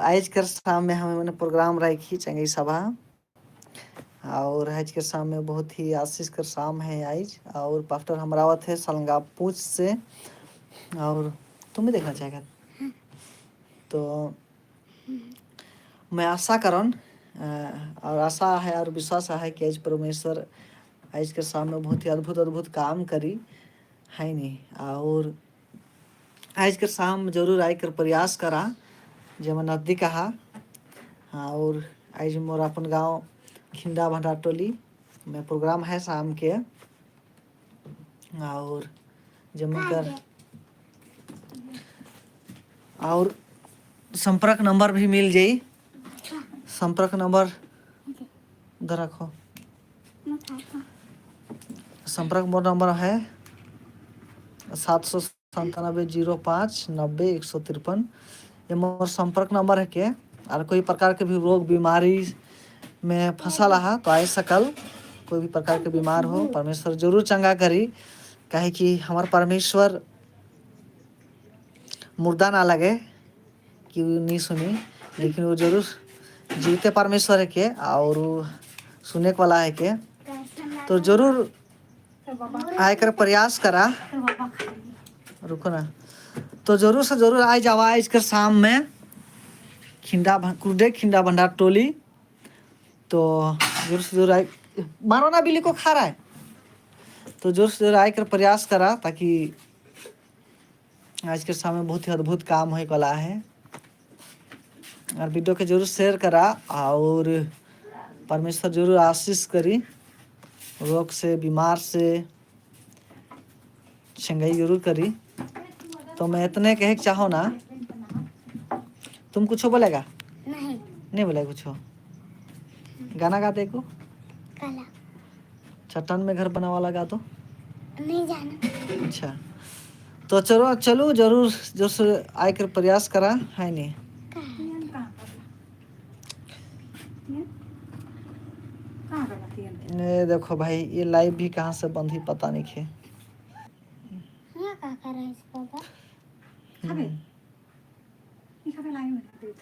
आज कर शाम में हमें मैंने प्रोग्राम रखी चंगई सभा और आज के शाम में बहुत ही आशीष कर शाम है आज। और पास्टर हमरावत है सलंगा पूछ से, और तुम भी देखना चाहेगा तो मैं आशा करन और आशा है और विश्वास है कि आज परमेश्वर आज के शाम में बहुत ही अद्भुत अद्भुत काम करी है नहीं। और आज के शाम जरूर आए कर प्रयास करा जब नजदीक कहा। और आज मोर अपन गांव खिंडा भंडार टोली में प्रोग्राम है शाम के। और जब कर और संपर्क नंबर भी मिल जाई, संपर्क नंबर उधर रखो। संपर्क मोर नंबर है 797 05 90 153। ये मोर संपर्क नंबर है के। और कोई प्रकार के भी रोग बीमारी में फसल रहा तो आए सकल, कोई भी प्रकार के बीमार हो परमेश्वर जरूर चंगा करी। काहे कि हमार परमेश्वर मुर्दा ना लगे कि वो नहीं सुनी, लेकिन वो जरूर जीते परमेश्वर है के और वो सुने वाला है के। तो जरूर आए कर प्रयास करा। रुको ना, तो जरूर से जरूर आए जावा आज कर शाम में खिंडा कुर्डे खिंडा भंडार टोली। तो जरूर से जरूर आए, मारो ना बिल्ली को खा रहा है। तो जरूर से जरूर आए कर प्रयास करा ताकि आज के समय बहुत ही अद्भुत काम होने वाला है। और वीडियो के जरूर शेयर करा और परमेश्वर जरूर आशीष करी, रोग से बीमार से चंगाई जरूर करी। तो मैं इतने कहे के चाहो ना, तुम कुछ बोलेगा? नहीं। नहीं बोलेगा कुछ? गाना गा देखो। काला। चट्टान में घर बना वाला गा दो। नहीं जाना। अच्छा, तो चलो चलो, जरूर जरूर से आए कर प्रयास करा है नहीं। कहाँ? कहाँ गला तीन? ये देखो भाई, ये लाइव भी कहाँ से बंद ही पता नहीं है। यहाँ का कर रहा है बाबा? खाबे? ई खाबे लाइन में दूध।